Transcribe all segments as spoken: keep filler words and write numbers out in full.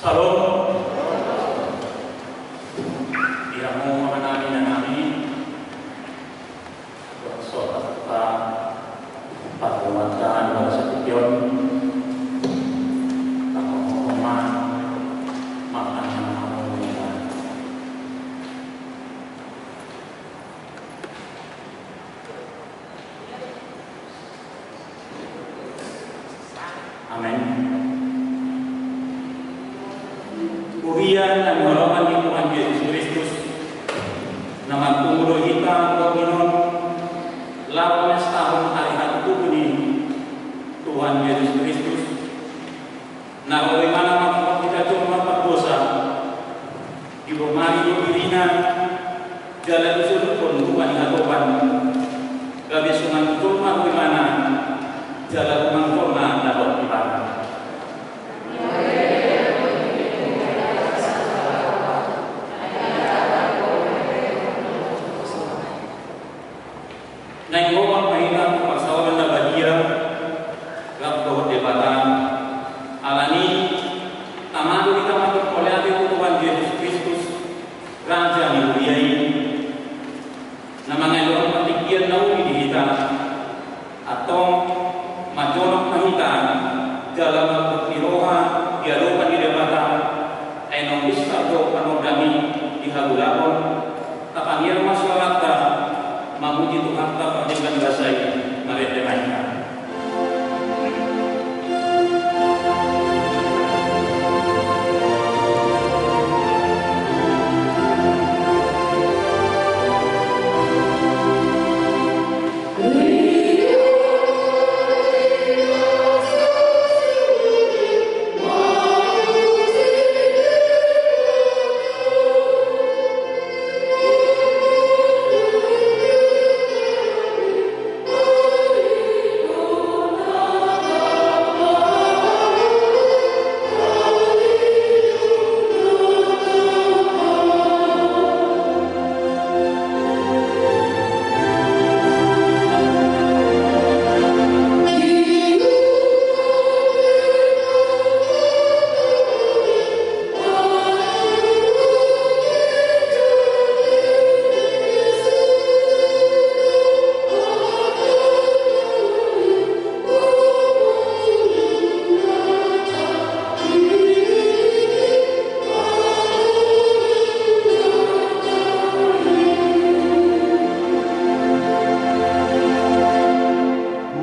Syalom. Di hamu amanami, inanami, dohot saudara, parhormatan pada satition, tanggung ma, makana hamu. Amen. Huria na hinaholongan ni Tuhan Jesus Kristus, na marpungu do hita tu tingki on, laho manangihon ari hatutubu ni Tuhan Jesus Kristus, na ro ibana manghorhon hita jolma pardosa, dibomani do dirina, jala disolukhon ruma ni hatopan, gabe songon jolma ro ibana, jala rumang jolma dapot ibana. Naeng hombar ma hita tu parsaoran na badia, rap dohot Debata, alani, tama do hita mandok mauliate tu Tuhan Jesus Kristus, Raja ni huria i, na mangalehon partingkian na uli di hita, antong, manjonok ma hita, jala marbut ni roha, di adopan ni Debata, ai naung binsar do panondang i di hagolapon, tapangiar ma suaranta, mamuji Tuhanta pardenggan basa i, marende ma hita.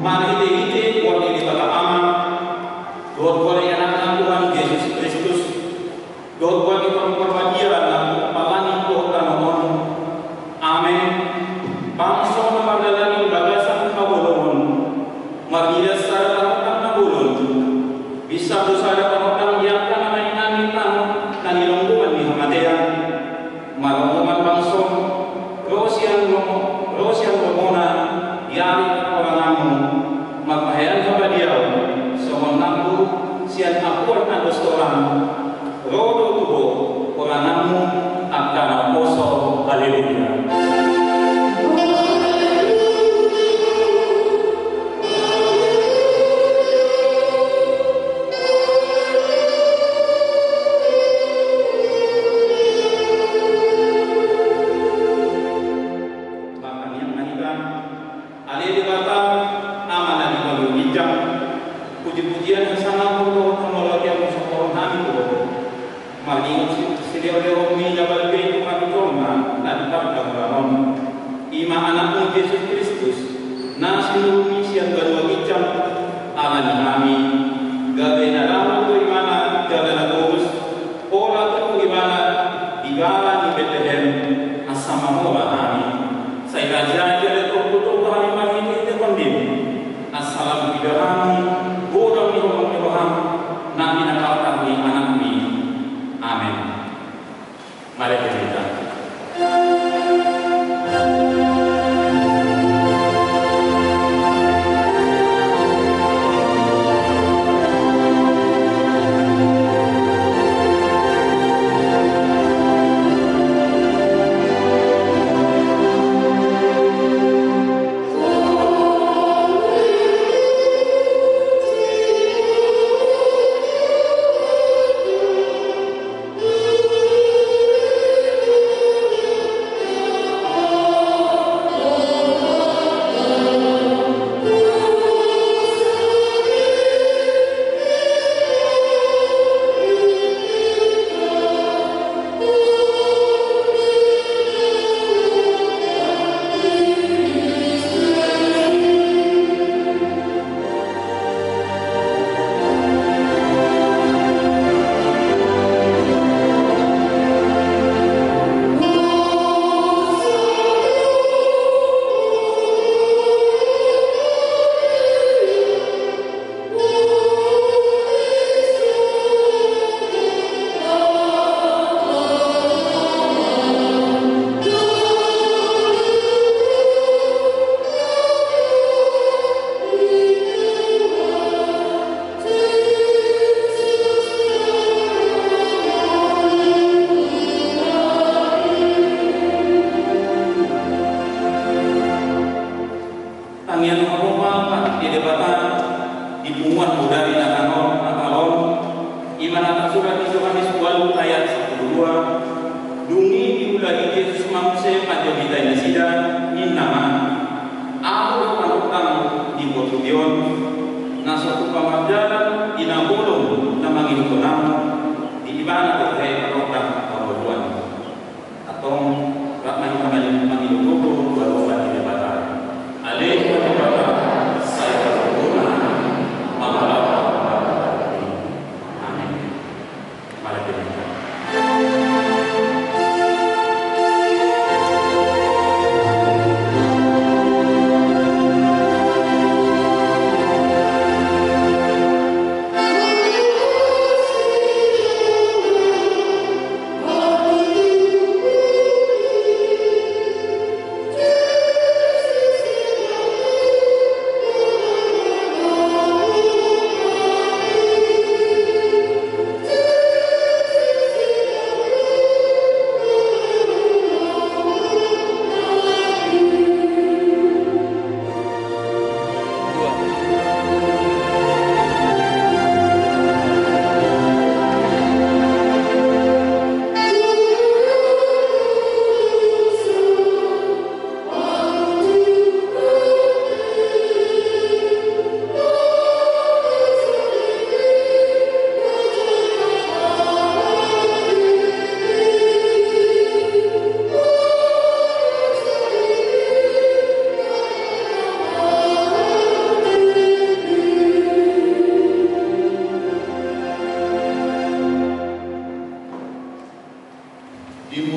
Marhitehite goar ni Debata Ama, dohot goar ni Anakna Tuhan Jesus Kristus, dohot goar ni Tondi Parbadia na manggohi langit dohot tano on. Amen. Bangso na mardalani di bagasan haholomon, marnida sada panondang na bolon, binsar do sada panondang di angka na naeng-naeng ni tano na nilonggoman ni hamatean. Maronggoman bangsom, ro sian lomo, ro sian lomona, di ari parhoranganmu, marpahean habadiaon, songon nangku, sian apuan na dos tolang, ro do tu ho, horanganmu, angka na poso, haleluya. Martangiang ma hita. Ale Debata, Ama na di banua ginjang, puji-pujian hasangapon dohot hamauliateon hupasahat hami tu Ho. Marnida silehon-lehonmi na balga i tu hami jolma na di banua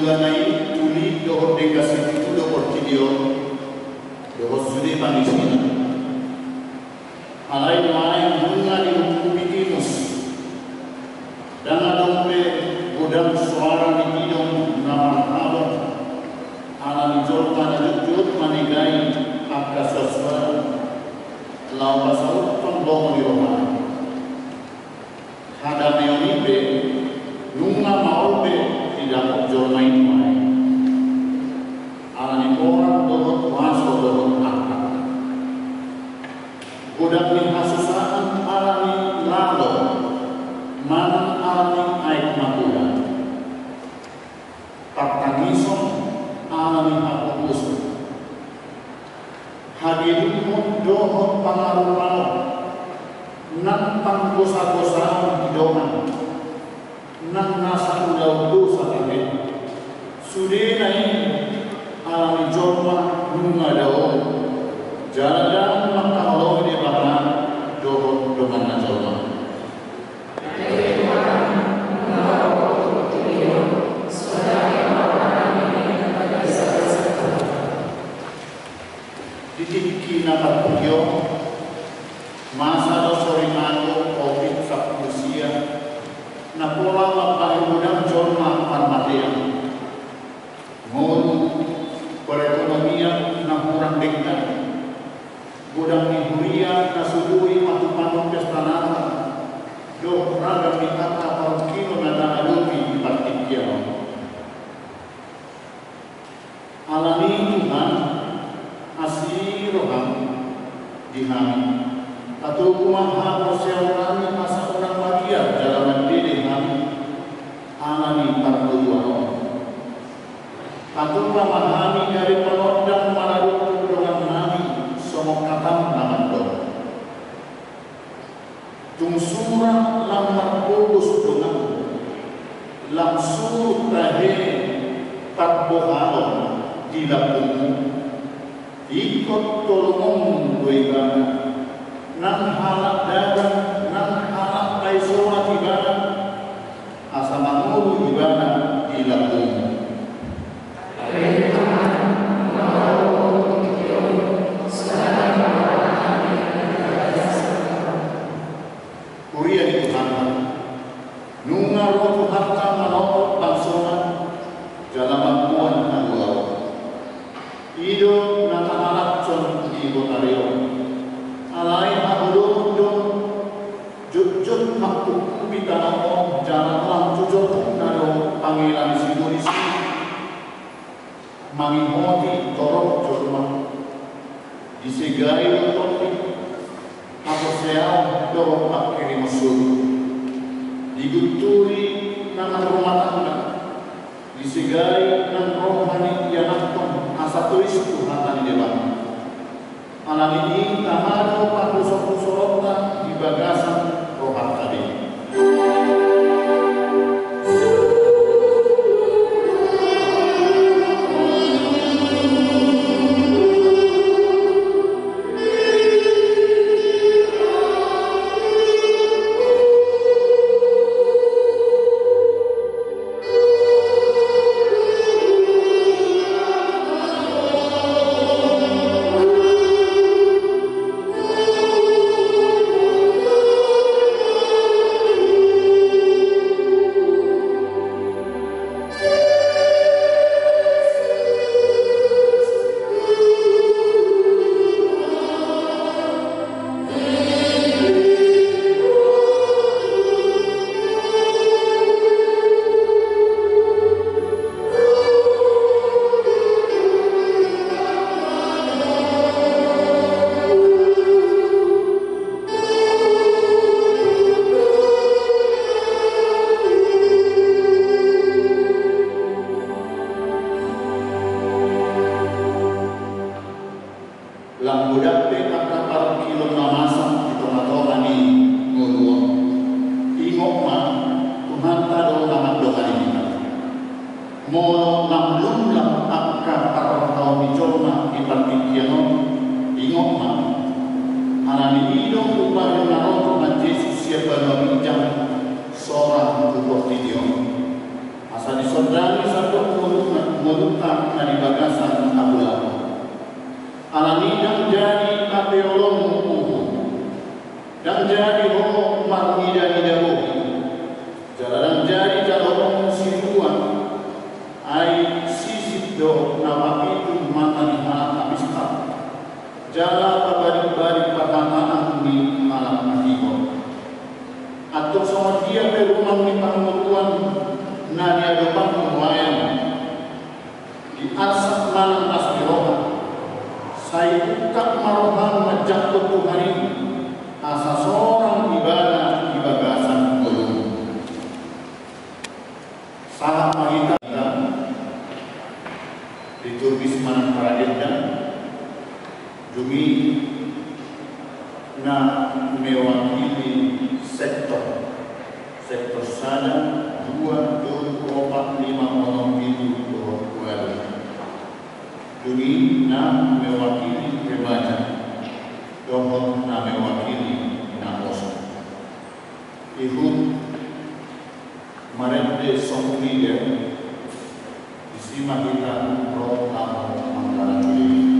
Dua na i, uli dohot denggan situtu do portibi on dohot sude pangisina. Alai nuaeng nunga diungkupi timus. Ndang adong be godang soara ni gidong na marhalong ala ni jolma na jotjot manegai angka suansuan laho pasauthon lomo ni rohana. Hadameon i pe nunga maol be didapot jolma i nuaeng ala ni porang dohot huaso dohot angka. Godang ni hasusaan ala ni lalo manang ala ni aek magodang. Partangison ala ni hapogoson. Hagedukon dohot pangarupaon. Nang panggosagosaon di dongan. Nang nasa ulaon dosa tahe. Sudena i ala ni jolma nunga dao. Jala ndang mangkaholongi Debata dohot donganna jolma. Di tingki na parpudi on, masa do sorimago covid sampulu sia na pola mambahen godang jolma marmatean. Ngolu, perekonomian na hurang denggan. Godang ni huria na so boi matupanon pesta Natal dohot ragam ni angka parungkilon na tahadopi di partingkian on. Alani i Tuhan, asi roham di hami. Patogu ma haporseaon nami asa unang mabiar jala mandele hami ala ni parngoluan on. Patupa ma hami gabe panondang manadongkon dongan nami songon hatam na mandok. Tung sura lam marpogos dongan, lam surut tahe parbohalon di lambungmu. Ingkon tolongonmu do ibana, nang halak dagang, nang halak paisonat ibana, asa mangolu ibana di lambungmu. Huria ni Tuhanta, nunga ro Tuhanta manopot bangsona jala mamboan haluaon. I do na taharapkon di botari on. Alai haholomon do jotjot mangkupkupi tano on jala lam tu jotjotna do pangela ni sibolis i. Mangihoti torop jolma, disegai do tondi, haporseaon dohot pangkirimon solu. Digunturi na marrumah tangga, disegai nang roha ni ianakhon asa tois tu hata ni Debata. Alani i tama do parhusorhusoronta di bagasan rohanta be. Lam godang pe angka parungkilon na masa di tongatonga ni ngolu on. Ingot ma, Tuhanta do na mandongani hita. Molo lam lumlam angka parhahaon ni jolma di partingkian on, ingot ma. Alani i do umbahen na ro Tuhan Jesus sian banua ginjang, sorang tu portibi on. Asa disondangi sandok ngolu Songon dia pe rumang ni pangutuan na niadopanmu nuaeng, di arsak manang las ni roha, sai ungkap ma roham manjangkon Tuhan i, asa sorang ibana di bagasan ngolum. Sahat ma hita, liturgis manang paradenda, dung i na mewakili sektor, sektor sada, dua, tolu, opat, lima, onom, pitu, dohot ualu. Dung i na mewakili remaja, dohot na mewakili naposo. Ihut marende songkian, disi ma hita ro laho mangkalandingi.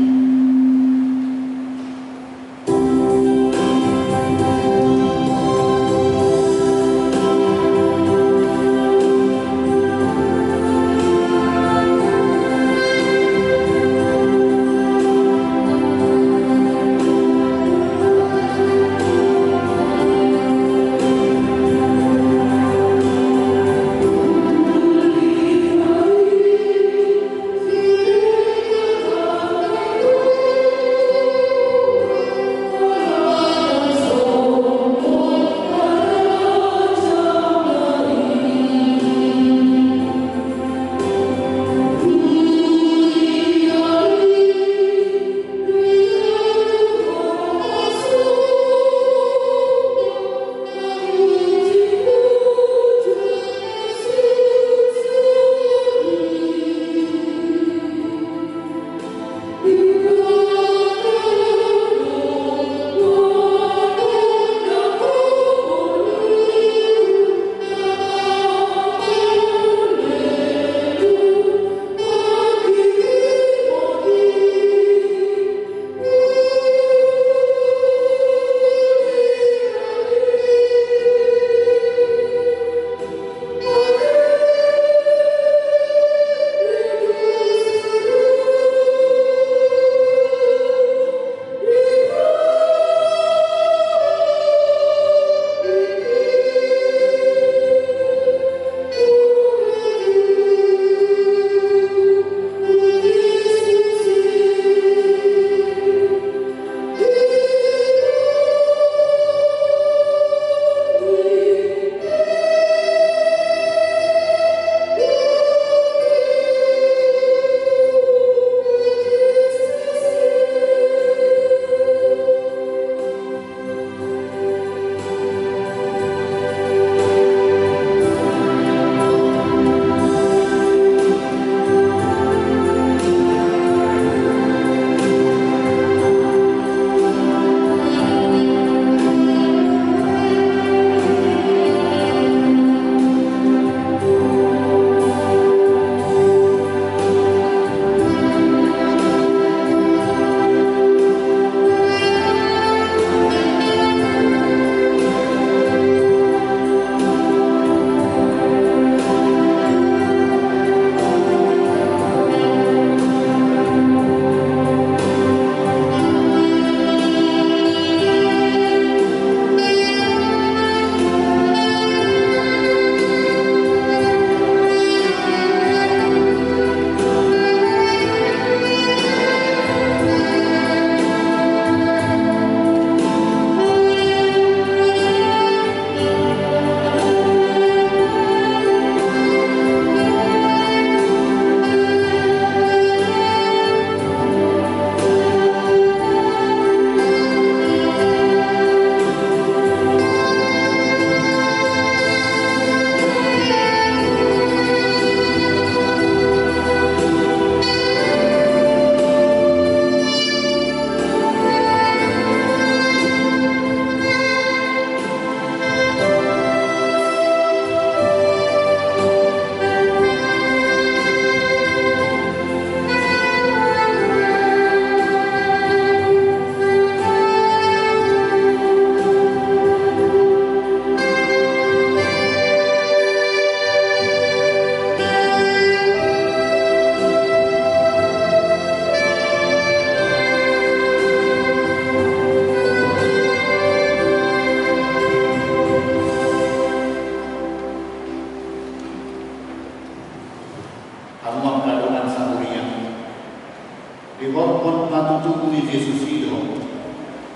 Jesus i do,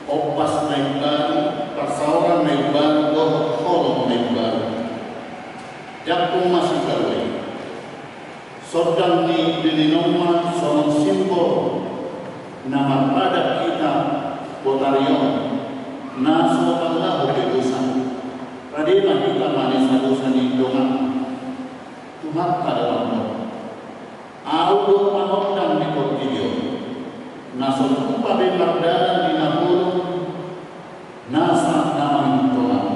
ombas na imbaru, parsaoran na imbaru dohot holong na imbaru. Jangkon ma sipalua i. Sondang ni lilinomna songon simbol na marpadan hita botari on, na so tarlaho be dosa. Rade ma hita manesa dosa ni dongan. Tuhanta do mandok: Ahu do panondang ni portibi on, na so tupa be mardalan di na holom, nasa na mangintolam.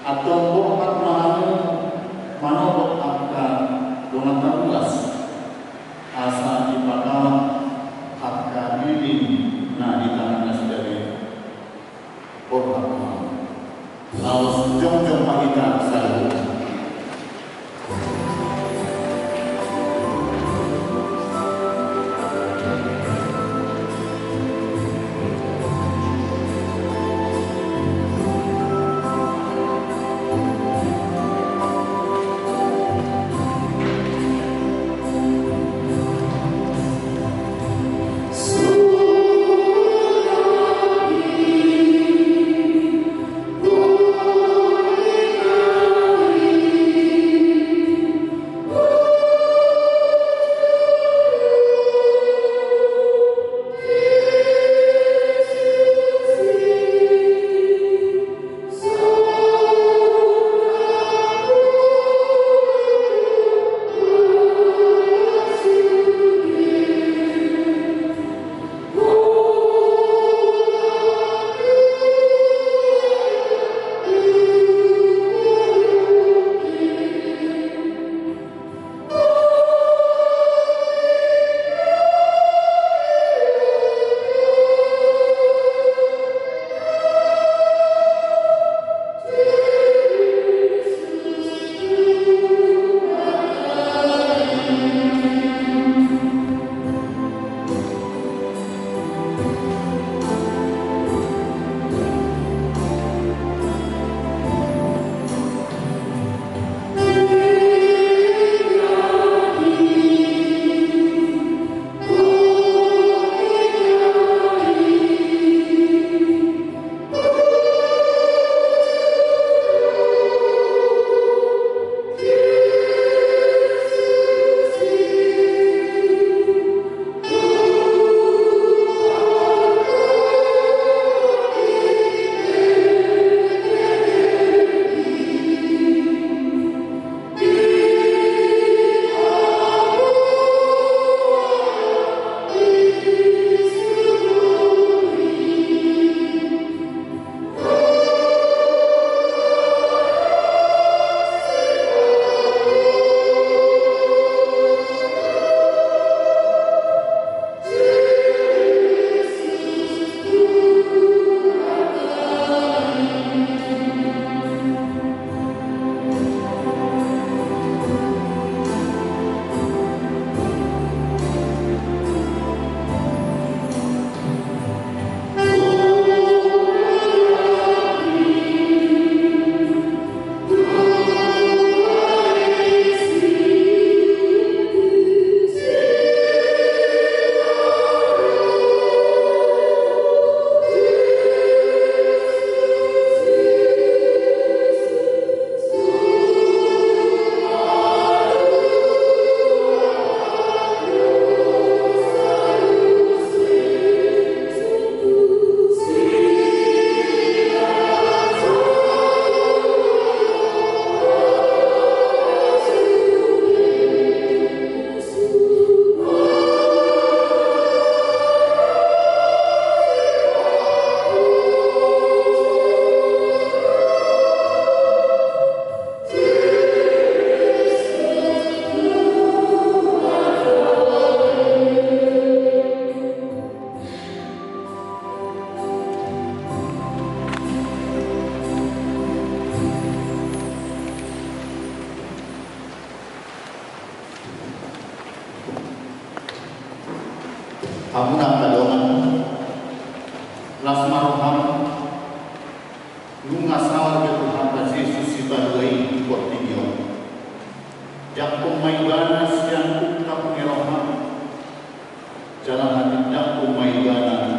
Antong borhat ma hamu manopot angka dongan na ruas, asa dipakaon angka lilin na di tangan nasida be. Borhat ma hamu. Laos jongjong ma hita saluhutna. Hamu angka dongan, las ma roham. Nunga saor be Tuhanta Jesus Sipalua i tu portibi on. Jangkon ma Ibana sian ungkap ni roham, jala hatindangkon ma Ibana tu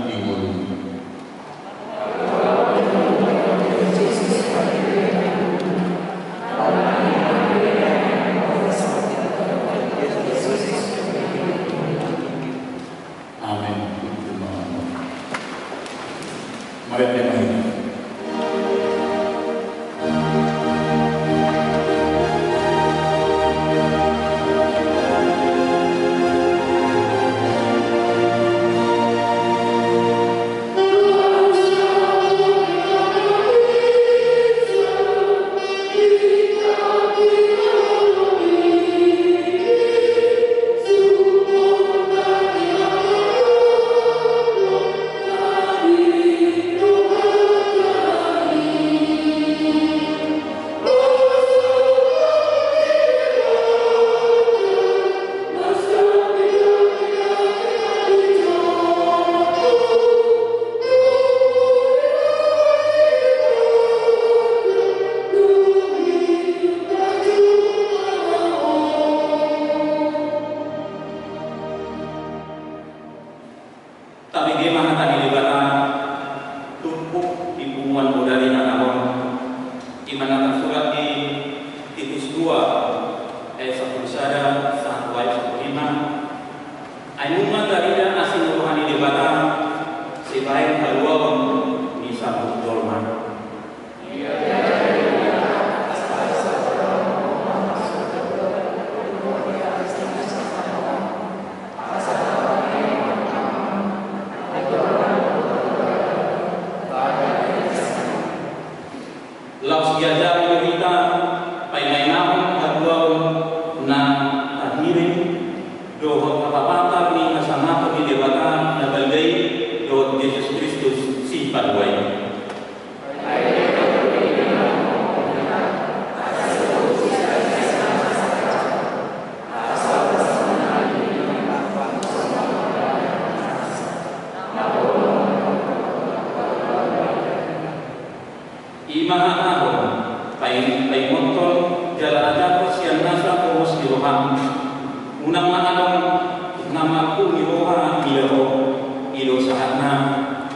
Sahatna,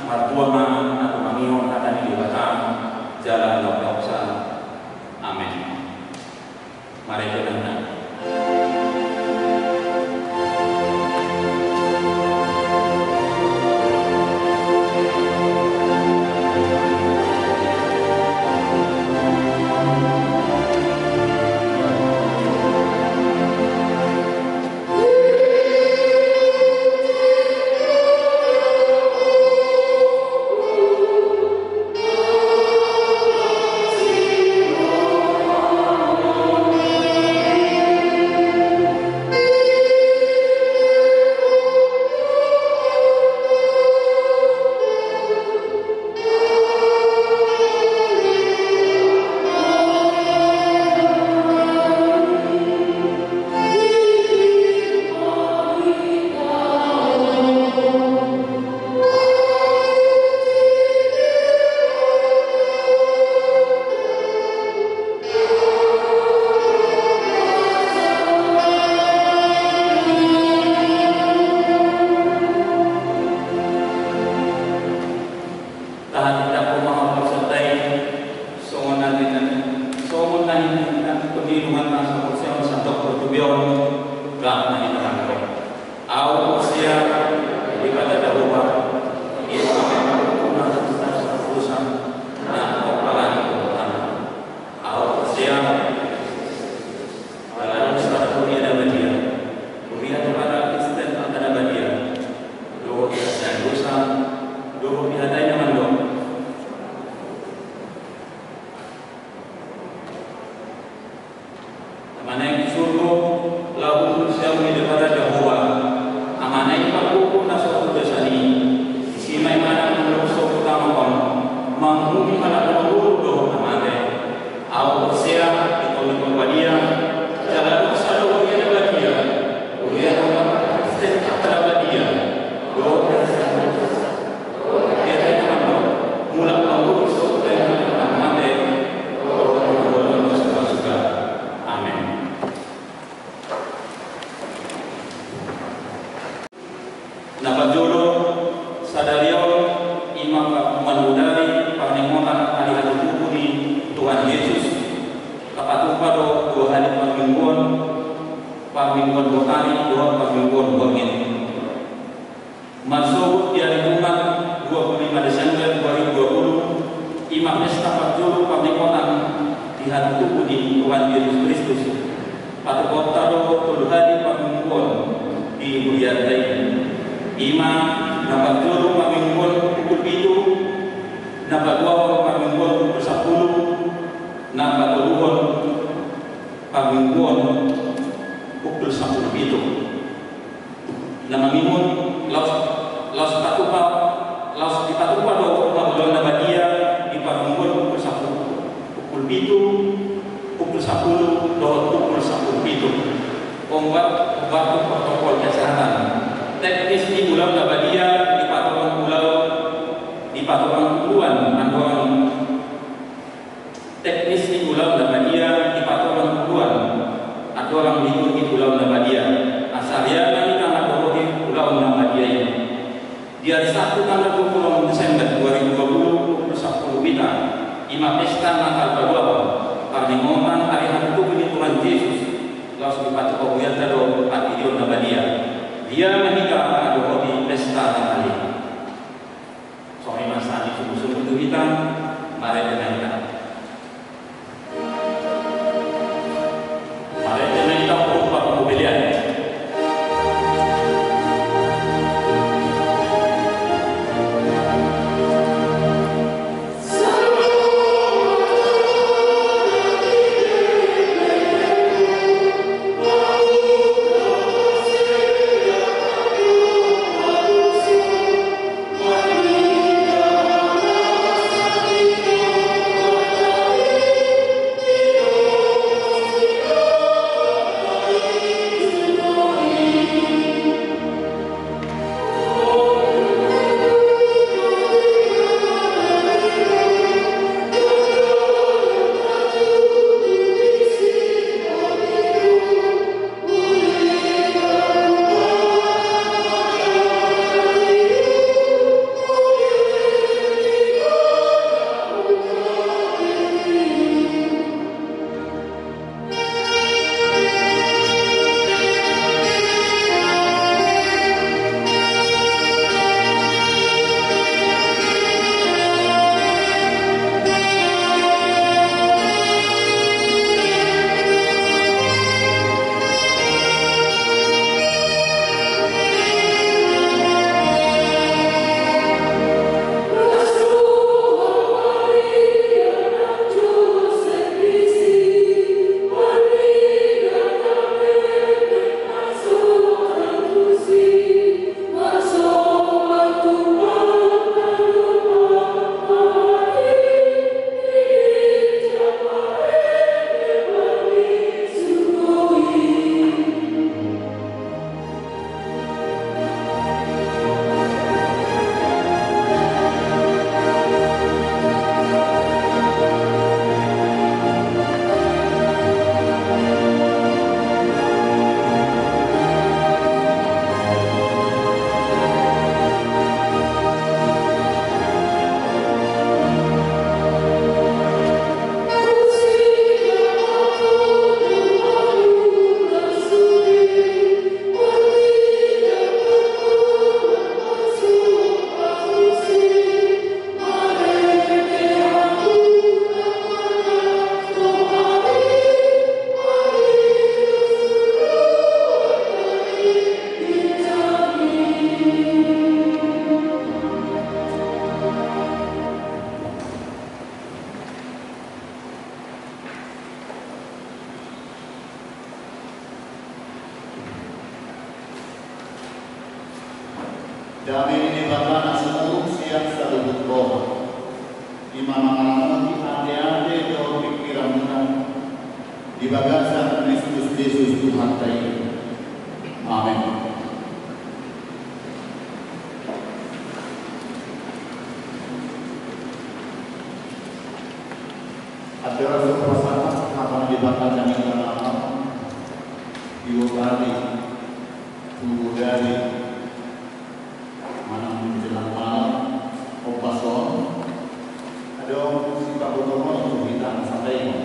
martua ma na tumangihon hata ni Debata jala laho daosa. Amen. Marende ma hita. Tahatindangkon ma hita songon i, songon na nina, songon na nina ni Tuhanta, saporseaon sandok portibi on, rap ma hita marende. Ahu porsea di Debata Jahowa, di Debata Jahowa, na dosa, na dosa, na dosa. Ahu porsea, ala dosa dohot huria na badia, huria Debata Kristen angka na badia, dohot hata ni dosa, dohot hata ni na mandok. Amana i di surgo, laho huhut siamun di Debata Jahowa, Amana i panggokhon na so hudosan i, disi ma ibana manggohi so hutangihon, manguhupi halak na marboru dohot na mate. Ahu porsea di Tondi Parbadia, jala dosa dohot huria na badia, huria na badia, Kristen angka na badia, dohot hata ni na mandok. Mulak ma huhut so hutangihon na mate, dohot na manggohi na so marsuga. Amen. Na parjolo, sadari on, i ma pa-, manodari parningotan ari hatutubu ni Tuhan Jesus, tapatupa do dua hali parmingguon, parmingguon borngin dohot parmingguon borngin. Marsogot di ari Jumat, dua puluh lima Desember dua ribu dua puluh, i ma pesta parjolo parningotan di hatutubu ni Tuhan Jesus Kristus. Patupaonta do tolu hali parmingguon di hurianta i. I ma na parjolo parmingguon pukul pitu, na paduahon parmingguon pukul sampulu, na patoluhon parmingguon pukul sampulu pitu. Na mangihut, laos, laos patupa, laos dipatupa do ma ulaon na badia di parmingguon pukul sampulu, pukul pitu, pukul sampulu dohot pukul sampulu pitu. Hombar, hombar tu protokol kesehatan. Teknis ni ulaon na badia di patoran ulaon, di patoran ulaon andorang Teknis ni ulaon na badia di patoran ulaon, andorang liturgi ulaon na badia. Asa rian ma hita mandok ulaon na badia i. Di ari Sabtu tanggal dua puluh onom Desember dua ribu dua puluh, pukul sampulu hita, i ma pesta Natal paduahon, parningotan ari hatutubu ni Tuhan Jesus, laos dipatupa hurianta do partingkian na badia. Dia ma hita mandok pesta Natal i. Songon i ma sahat ni sungkun-sungkun tu hita, marende ma hita. Marende ma hita, hombar tu pelean. Dame ni Debata na sumurung sian saluhut roha, i ma mangaramoti ateate dohot pingkiranmuna di bagasan Kristus Jesus Tuhanta i. Amen. Acara so pasahat hata ni Debata na hita na di botari, tu botari, manang menjelang malam, ombas on, adong sipabotohon tu hita na sandaion.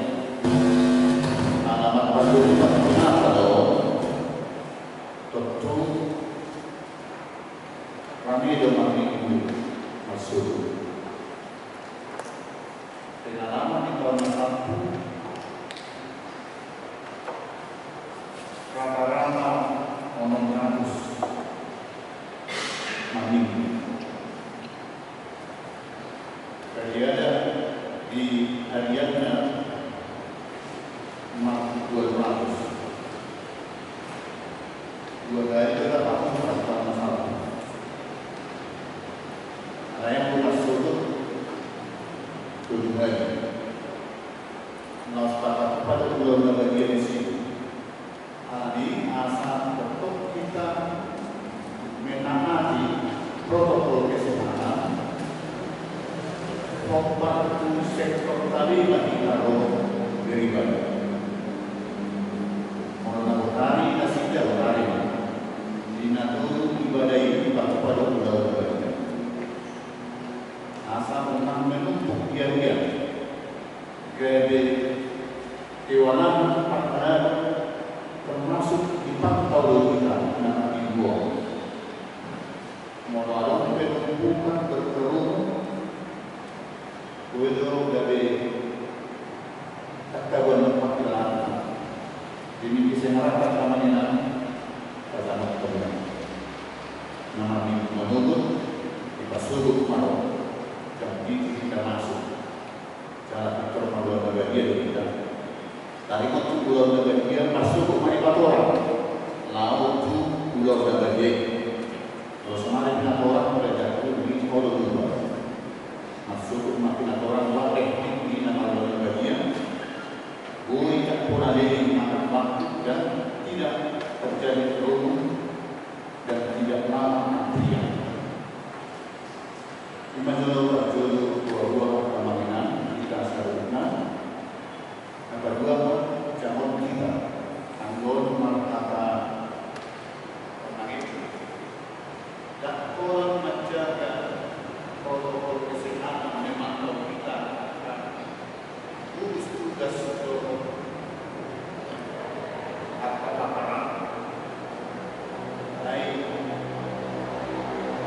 Ala marpajou partinata do, tontu rame do marminggu marsuhut. Pengalaman di taon na salpu, rata-rata onom ratus marminggu. Kaliada di arianna mar dua ratus. Dua hari do dapat, pas taon na salpu. Alai anggo marsuhut, tolu hari. Laos patar pado ulaon na badia disi. Alani asa tetap hita menaati protokol kesehatan, hombar tu sektor tali ma hita ro beribadah. Molo na botari nasida botari ma. Di na tolu ibadah i patar pado ulaon na badia. Asa unang menumpuk di arian. Gabe kewalahan parhalado termasuk di pantau do hita na marminggu on. Molo adong penumpukan berkerumun, boi do gabe tatabuan parhalado. Demikian seharap pertama ni nami, pertama pertama. Na marminggu manogot, dipasugut ma ro, jam pitu hita masuk. Jala pintor ma ulaon na badia do hita. Taringot tu ulaon na badia, marsogot ma nipatorang laho tu ulaon na badia i. Molo sonari pinatorang, molo jangkon di olo dua. Marsogot ma pinatorang, wah, eh, di na marulaon na badia. Boi tampona leleng makan waktu dan tidak terjadi kerumun dan tidak lama antrian. Ima jolo parjolo, boa-boa, amang inang, hita saluhutna. Na paduahon, jangkon hita anggo on marhata, mangido, ndang holan manjaga protokol kesehatan, memantau hita, gugus tugas do angka paparan. Alai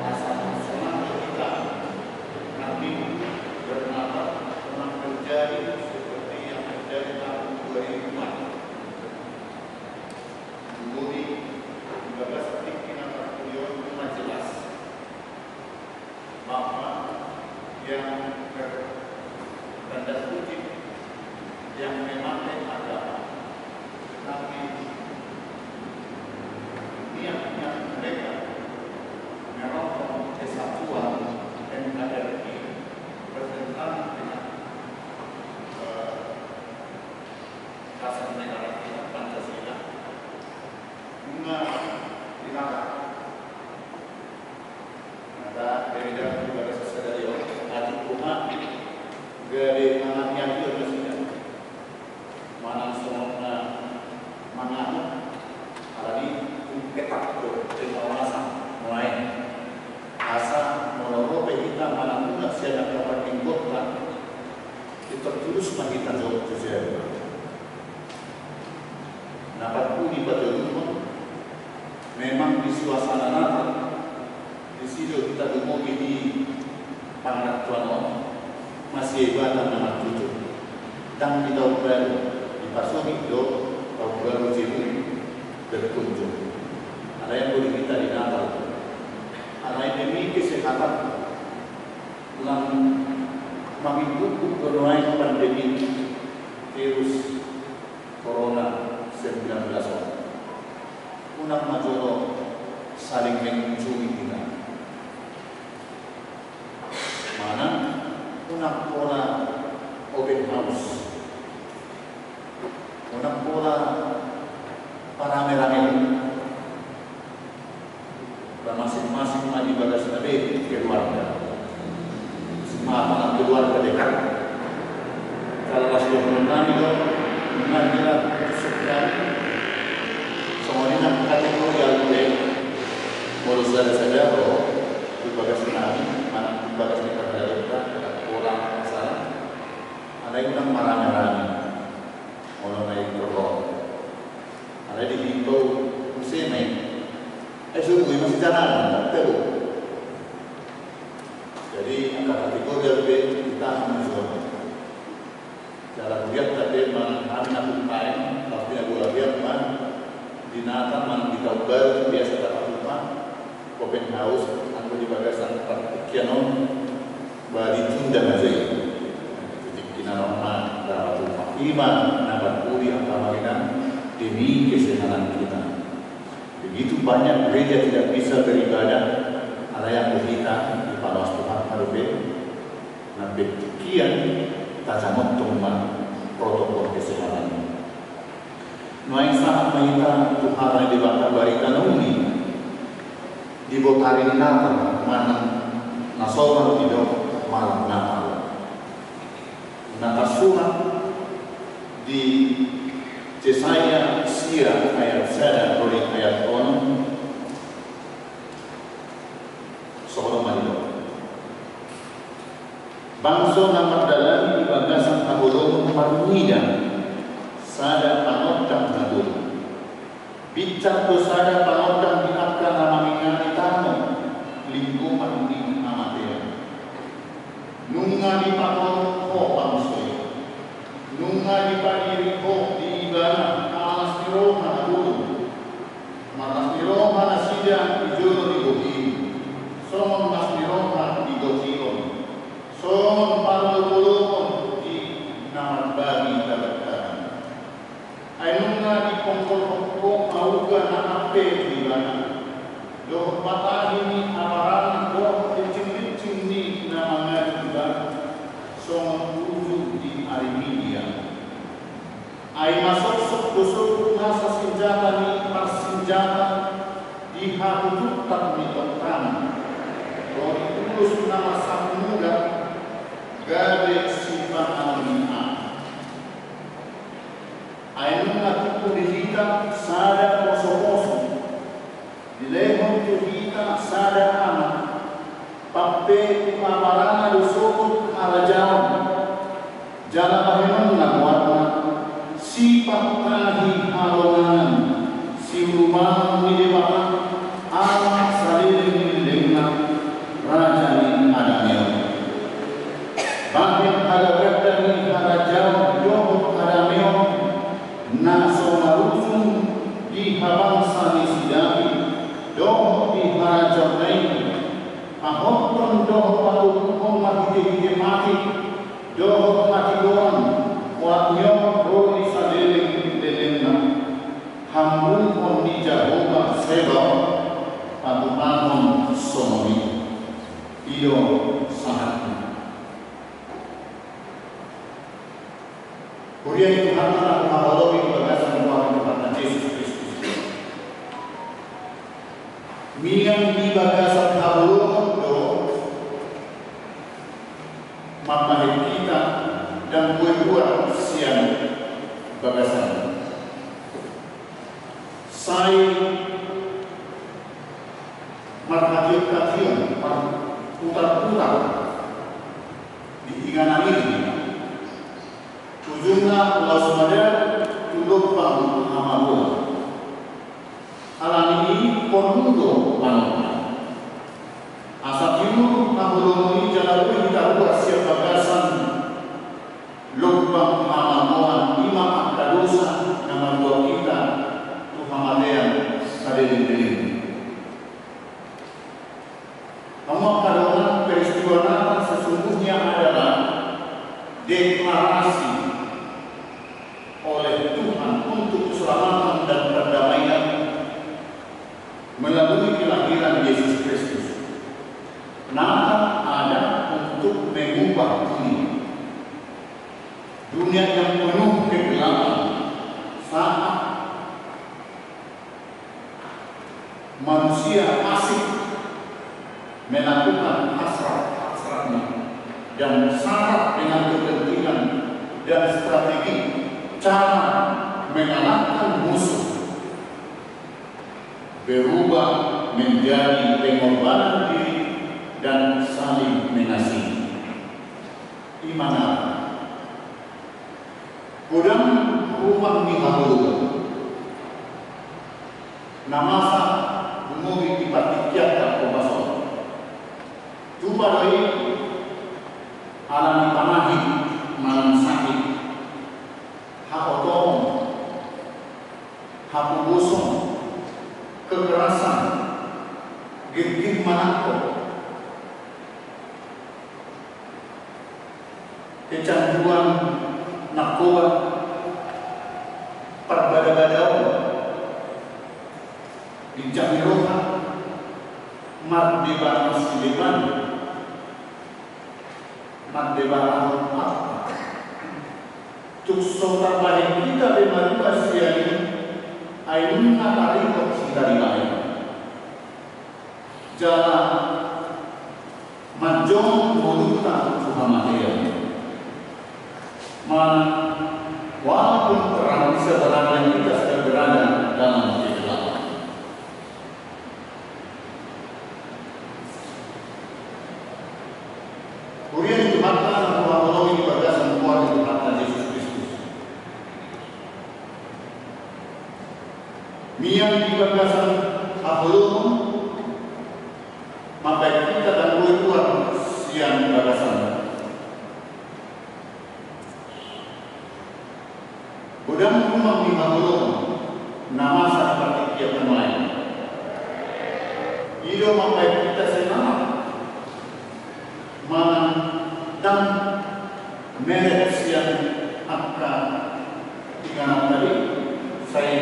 asa sonang do hita, nanti bernama pernah terjadi seperti yang terjadi tahun dua ribu empat. Dulu di, di bagasan tingki na parpudi on, memang jelas bahwa yang ber-, tanda kutip, yang memakai agama, tetapi niat-niat mereka merontong kesatuan N K R I bertentangan dengan, eh, dasar negara kita, Pancasila. Nunga dilarang. Maka, dari dalam ibadah sadari on, atik Tuhan, gabe manganiaya nasida. Manang songon na manganut, alani tung ketat do pengawasan nuaeng. Asa molo ro pe hita manang unang sian angka parlinggotta, pintor tulus ma hita jawab tu jawab. Na parpudi patoluhon, memang di suasana Natal, disi do hita dumobi di pangarantoan on, masiebatan na martutur. Ndang di taon baru, dipasogit do taon baru Jabu berkunjung. Alai anggo di hita di Natal, alai demi kesehatan, lam mangimbuk-imbuk do nuaeng pandemi virus Corona sembilan belas on. Unang ma jolo saling mengunjungi hita. Unang pola open house. Unang pola parame-rame. Ba masing-masing ma di bagasna be keluarga. Sima anak keluarga dekat. Kalau pas dohonon nami do, nunga hira tusuk nami. Songon i nang kategori alube. Molo sada-sada do, di bagas nami, manang di bagas ni parhalado, ada orang masalah. Alai unang marame-rame. Molo na i ro. Alai di hita muse ma i. Eh, suruh gue masih jalan, tak tahu. Jadi, angka kategori alube ditahan di zona. Jala huria ta pe manang hami na full-time, tapi na dua biar ma di Natal manang di Taon Baru biasa tapatupa open house, anggo di bagasan partingkian on, ba ditunda ma jo i. Di tingki na ro ma tapatupa. I ma na parpudi angka amang inang demi kesehatan kita. Begitu banyak gereja tidak bisa beribadah, alai anggo hita dipaloas Tuhan ma dope. Na pe tingki an tajamothon ma protokol kesehatan. Nuaeng sahat ma hita tu hata ni Debata, barita na uli di botari ni Natal manang na somal didok malam Natal. Na tarsurat di Jesaya sia ayat sada ro di ayat onom. Songon on ma didok. Bangso na mardalani di bagasan haholomon marnida sada panondang na tolu. Binsar do sada panondang di angka na mangingani tano linggoman ni hamatean. Nunga dipatorop ho bangso i. Nunga dipadiri ho di ibana alas ni roha na bolon. Marlas ni roha nasida di jolo ni bohi, songon las ni roha di gotiron, songon parlopolopon di na marbagi tabantaban. Ai nunga diponggolhon ho mauga na ampe tu ibana, dohot patahi ni amarana dohot lincing-lincing ni na mangadu ibana, songon uju di ari Midian. Ai masoksok do sogot nasa sinjata ni parsinjata di hatututan ni tongkan, ro di ulos na marsapu muda, gabe sipanganon ni anak. Ai nunga tubu di hita sada posoposo, dilehon tu hita sada anak, pampe tu amarana do sogot harajaon. Jala bahenonna goarna, sipatahi halongangan, siurupan ni Debata, Ama saleleng ni lelengna, Raja ni hadameon. Bahen hagabean ni harajaon dohot hadameon na so marujung di habangsa ni si Daud dohot di harajaonna i, pahothon dohot patoguhon marhitehite patik dohot hatigoran, oat ni on ro di saleleng lelengna, hamburuhon ni Jahowa Zebaot, patupahon songon i. I do sahatna. Huria ni Tuhanta na huhaholongi di bagasan goar ni Tuhanta Jesus Kristus. Mian di bagasan haholomon do mambahen hita ndang boi ruar sian bagasan. Sai marhationgkation, marputarputar di inganan i. Ujungna laos ma da tu lombang hamagoan. Alani i porlu do panondang. Asa tiur haholomon i jala boi hita ruar sian bagasan lombang hamagoan, i ma angka dosa na mamboan hita tu hamatean saleleng-leleng. Hamu angka dongan, peristiwa Natal sesungguhnya adalah deklarasi oleh Manusia asik melakukan hasrat-hasratnya dan syarat dengan kepentingan dan strategi cara mengalahkan musuh berubah menjadi pengorbanan diri dan saling mengasihi. I ma na godang rumah ni haholomon na masa gumomi di partingkianta hopas on. Tupa do i ala ni pangahit manang sahit, haotoon, hapoboson, kekerasan, girgir manangko, kecanduan narkoba, parbadabadaon, ginjang ni roha, mardebat masideban, mardebat ahok apa. Tung so tarbahen hita be marubah sian i, ai nunga taringot hita dibahen. Jala manjongol ngolunta tu hamatean. Mana walaupun terang, sebenarnya kita sedang berada dalam kegelapan. Huria ni Tuhanta na huhaholongi di bagasan goar ni Tuhanta Jesus Kristus. Mian di bagasan haholomon, mambahen hita dang boi ruar sian bagasan. Godang rumah ni haholomon na masa di partingkian on. I do mambahen hita selamat manang dang meret sian angka inganan tadi, sai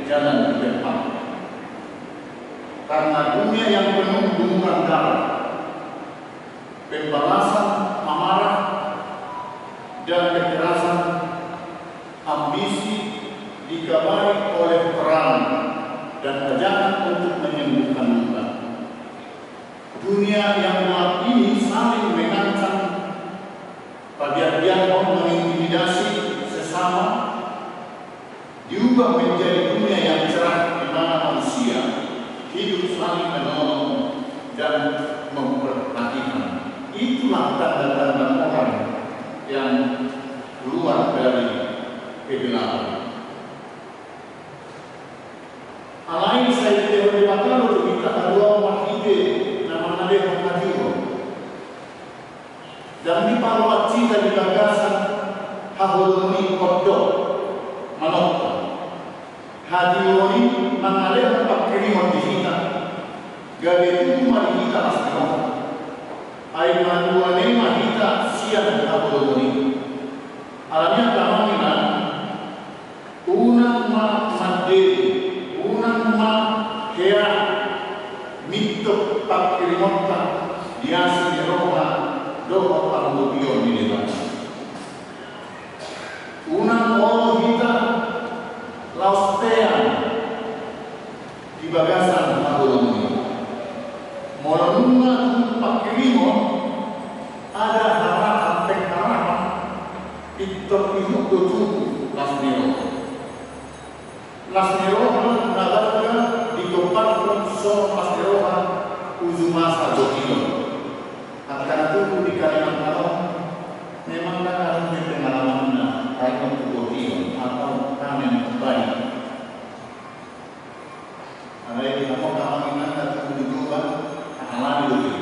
jalan di depan. Karena dunia yang penuh gumuran darah, pembalasan amarah dan kekerasan, ambisi dikabari oleh perang dan ajakan untuk menyembuhkan luka. Dunia yang gelap ini saling mengancam, pabiarbiarhon, mengintimidasi sesama, diubah menjadi dunia yang cerah di mana manusia hidup saling menolong dan memperhatikan. Itulah tanda-tanda orang yang keluar dari kegelapan. Alai sai dilehon Debata do tu hita haluaon marhite na mangalehon hatiuron. Dang diparoan hita di bagasan haholomon i, on do manongko. Hatiuron i mangalehon pangkirimon di hita, gabe tubu ma di hita las ni roha. Ai mangalehon ma hita sian haholomon i. Alani i, angka amang inang, unang ma mandele, unang ma hea mintor pangkirimonta di asi ni roha dohot parbotion ni Debata. Unang olo hita laos tean di bagasan haholomon i. Molo nunga tubu pangkirimon, ada harapan, pengharap, pintor ihut do tubu las ni roha. Las ni roha na balga ditomparhon songon las ni roha uju masa botion. Angka na tubu di Kalimantan on memang dang adong be pengalamanna taringot tu botion atau panen padi. Alai di hamu angka amang inang na tubu di Toba, alani do i.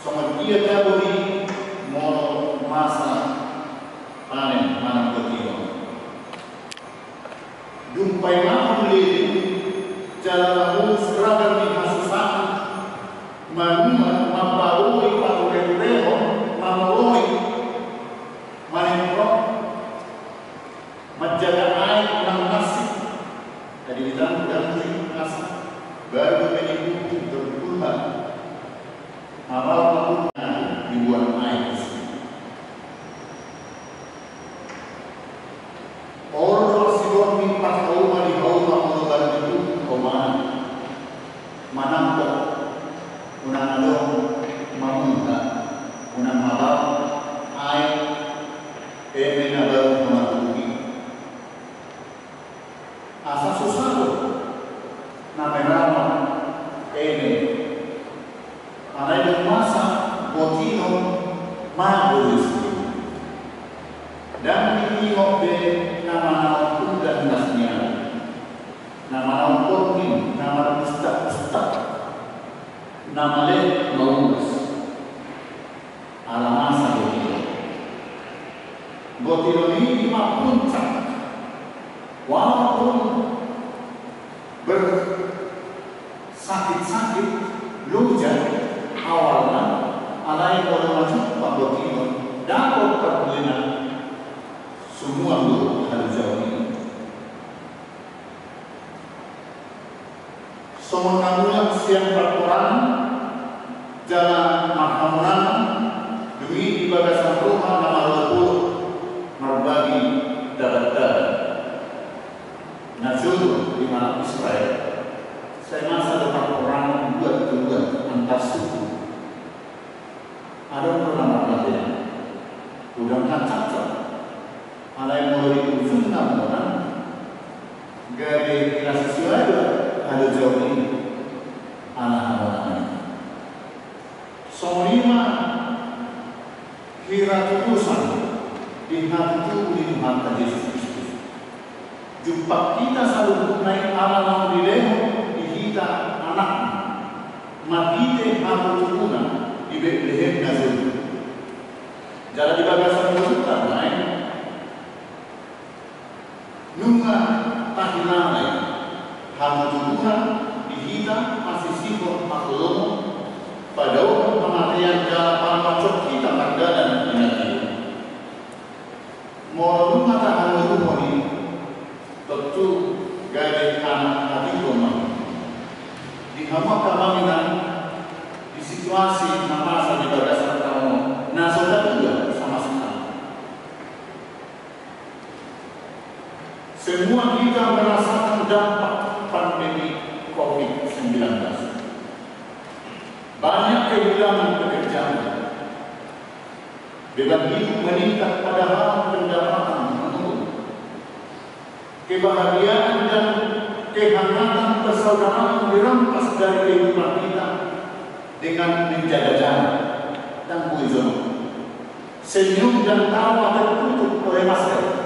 Songon dia tabo i molo masa panen manang botion. Dung paimahon leleng jala mangurus ragam ni hasusaan, manuan, mamparorot, pature-turehon, mangoloi, manengkon, manjaga aek nang marsik. Jadi di tangan ganti masa baru menikuti berguna. Amal dibuat aek. Olo do siborngin parhauma di hauma molo baru ditutup Unang adong mamungka, unang mabaon aek eme na baru hona tuki. Asa so sada na meranon eme, alai dung masa botinon mago do i. Ndang diingot be na manaon udan las ni ari, na manaon borngin, na marmustak-mustak, na male mauras. Ala masa botinon. Botinon i ma puncak. Walaupun bersakit-sakit, loja awalna, alai molo majumpang botinon, dapot parbuena, sumuang do halojaon i. Songon na mulak sian parhorasan jala marhamonangan, dung i di bagasan roha na marolopolop marbagi daban-daban. Na jolo di halak Israel, sai masa do parhorasan luat-luat antar suku. Adong do na marlate, godang hancakcak. Alai molo di ujungna monang, gabe hira sisuai do halojaon i, ala hamonangan i. Songon i ma hira tubusan di hatutubu ni Tuhanta Jesus Kristus. Jumpang hita saluhutna i ala naung dilehon di hita Anakna, marhite hatutubuna di Betlehem na jolo. Jala di bagasan ngolunta nuaeng, nunga tahilala i, hatutubuna di hita pasisihon parlomon, padaohon hamatean jala panuansok hita mardalan di na tio. Molo nunga tahalualuhon i, tontu gabe anak hatigo ma. Di hamu angka amang inang, di situasi na masa di bagasan taon on, na so tatua sama sekali. Semua kita merasakan dampak pandemi covid sembilan belas. Banyak kehilangan pekerjaan. Beban hidup meningkat padahal pendapatan menurun. Kebahagiaan dan kehangatan persaudaraan dirampas dari kehidupan kita dengan menjaga jarak dan bujur. Senyum dan tawa tertutup oleh masker.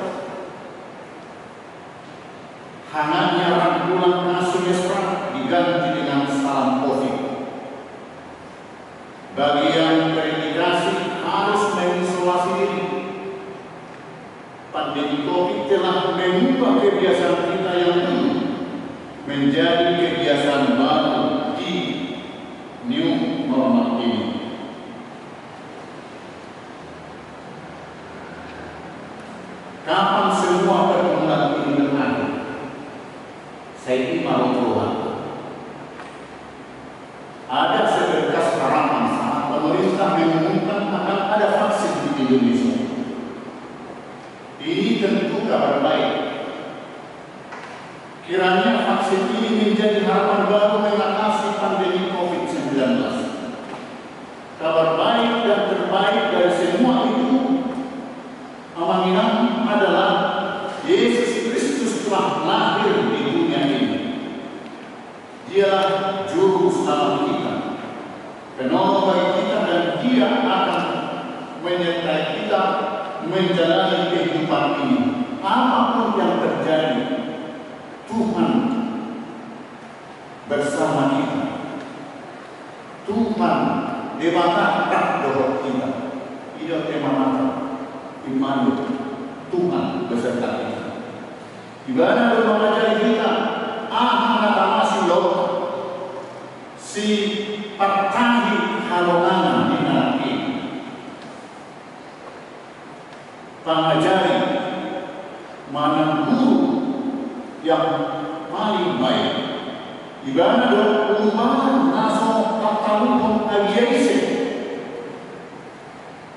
Hangatnya rangkulan asuh mesra diganti dengan salam covid. Bagian terindikasi harus mengisolasi diri. Pandemi covid telah mengubah kebiasaan kita yang dulu menjadi kebiasaan baru di new normal ini. Kapan semua pergumulan ini berakhir? Sai i ma rohanta. Ada seberkas harapan saat pemerintah mengumumkan akan ada vaksin di Indonesia. Ini tentu kabar baik. Kiranya vaksin ini menjadi harapan baru mengatasi pandemi covid sembilan belas. Kabar baik dan terbaik dari semua itu, amang inang, adalah Yesus Kristus telah lahir di dunia ini. Dialah Juru Selamat kita, penolong bagi kita, dan Dia akan menyertai kita menjalani kehidupan ini. Apapun yang terjadi, Tuhan bersama kita. Tuhan Debata rap dohot hita. I do tema nami, Immanuel, Tuhan beserta kita. Ibana do mangajari hita aha na tama siloto, sipartahi halongangan ni nangkin. Pangajari manang guru yang paling baik. Ibana do urubanan na so tartaluhon agia ise.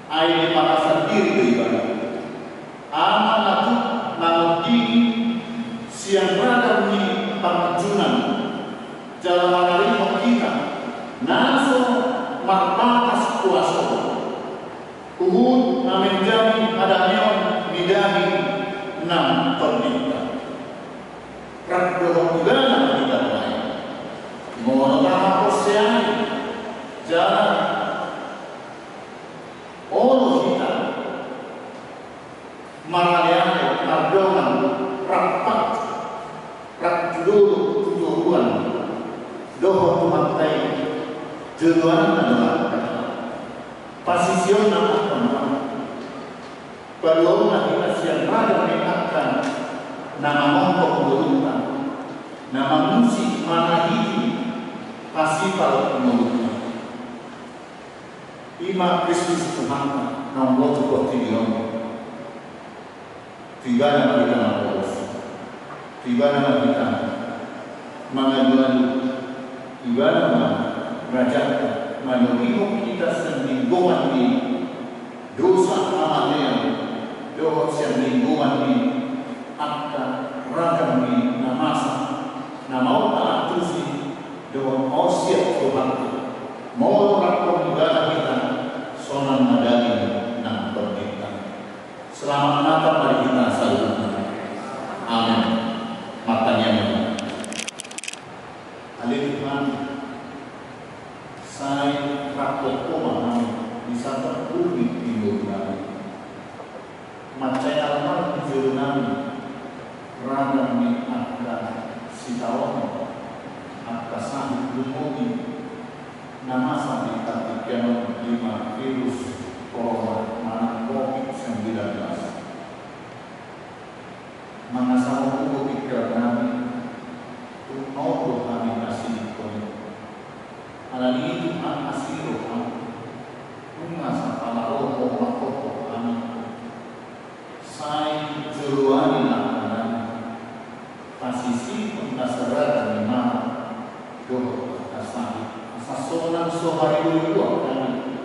Ai diparasa diri do ibana. Ama na tuk mangondingi sian ragam ni pangunjunan jala manarihon hita na so tondinta. Rap dohot ibana ma hita nuaeng. Molo tahaporseai jala olo hita maraleale mardongan rap, rap tu dolok tu toruan dohot tu mantai joloanna do angka pasisionna. Paluaonna hita sian ragam ni angka na mangompok ngolunta, na mangusi manahiti pasipal ngolunta. I ma Kristus Tuhanta naung boi tu portibi on. Tu ibana ma hita mangkorhon, tu ibana ma hita mangalualu, ibana ma rajanta manogihon hita sian linggoman ni dosa, hamaleon, dohot sian linggoman ni angka ragam ni na masa na maol taantusi dohot maol siat Tuhanta. Molo rap dohot ibana hita sonang ma daging nang tondinta. Selamat Natal ma di hita saluhutna. Amen. Martangiang ma hita. Ale Tuhan, sai rap dohot Ho ma hami di saluhut ni ngolunami. Mansai almar di jolonami ragam ni angka sitaonon, angka sahit lumobi na masa di partingkian on, i ma virus corona manang covid sembilan belas. Mangasahon ubo pingkirannami, tung maol do hami pasidingkon i. Alani i Tuhan, asi roham, nunga sampala ro Ho mangkophop hami. Sai joloani langkanami, pasisihon na saraga ni mara dohot na sahit, asa sonang so maribur-ibur hami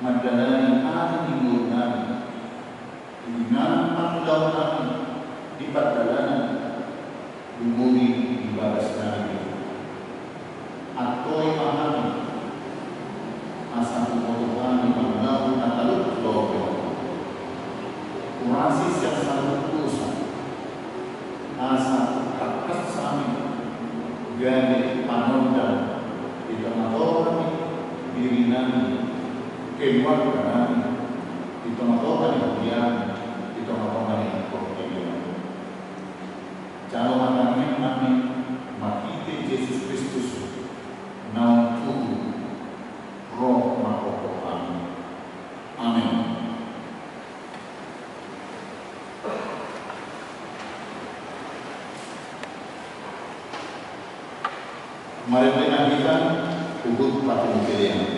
mandalani ari ni ngolunami. Di na pangulaonnami di pardalanan, lumobi di bagasnami. Antoi ma hami asa huboto hami mangulahon na talup tu lomo on. Hurasi sian saluhut dosa, asa tangkas hami gabe panondang di tonga-tonga ni dirinami, keluarganami, di tonga-tonga ni huriami, di tonga-tonga ni portibi on. Jalo ma tangiangnami marhite Jesus Kristus naung tubu ro mangkophop hami. Amen. Marende ma hita huhut patupelean.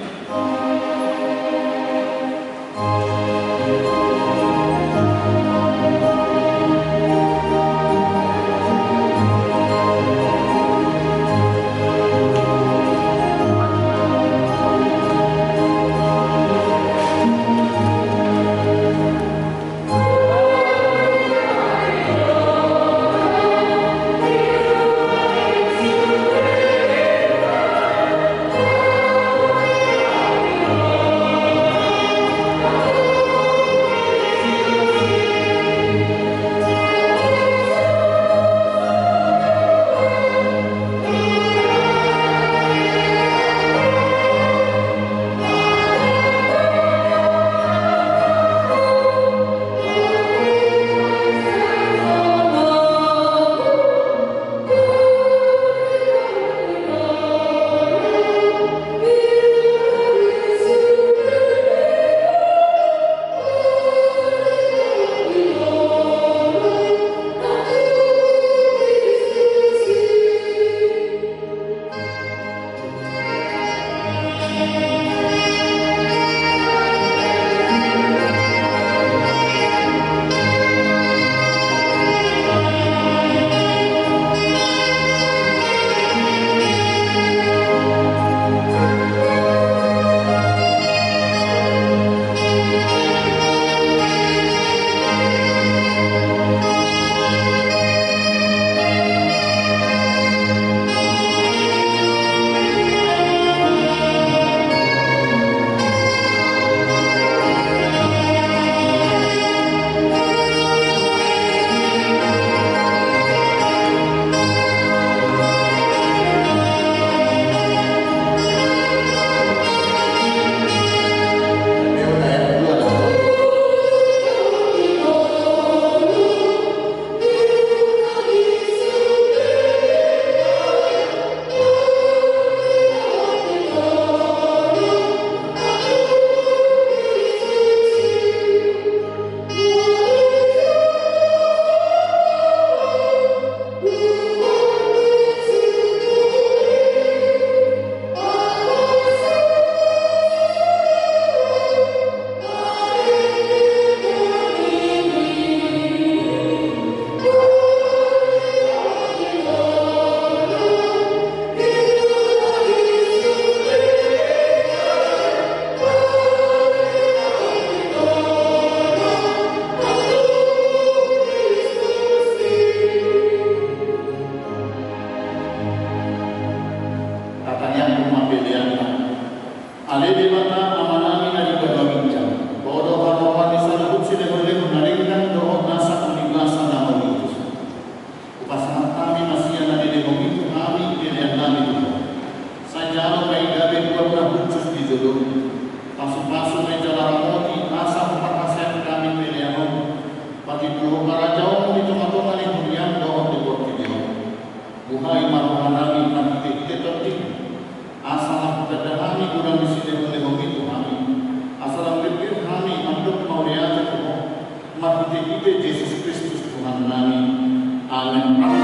Anak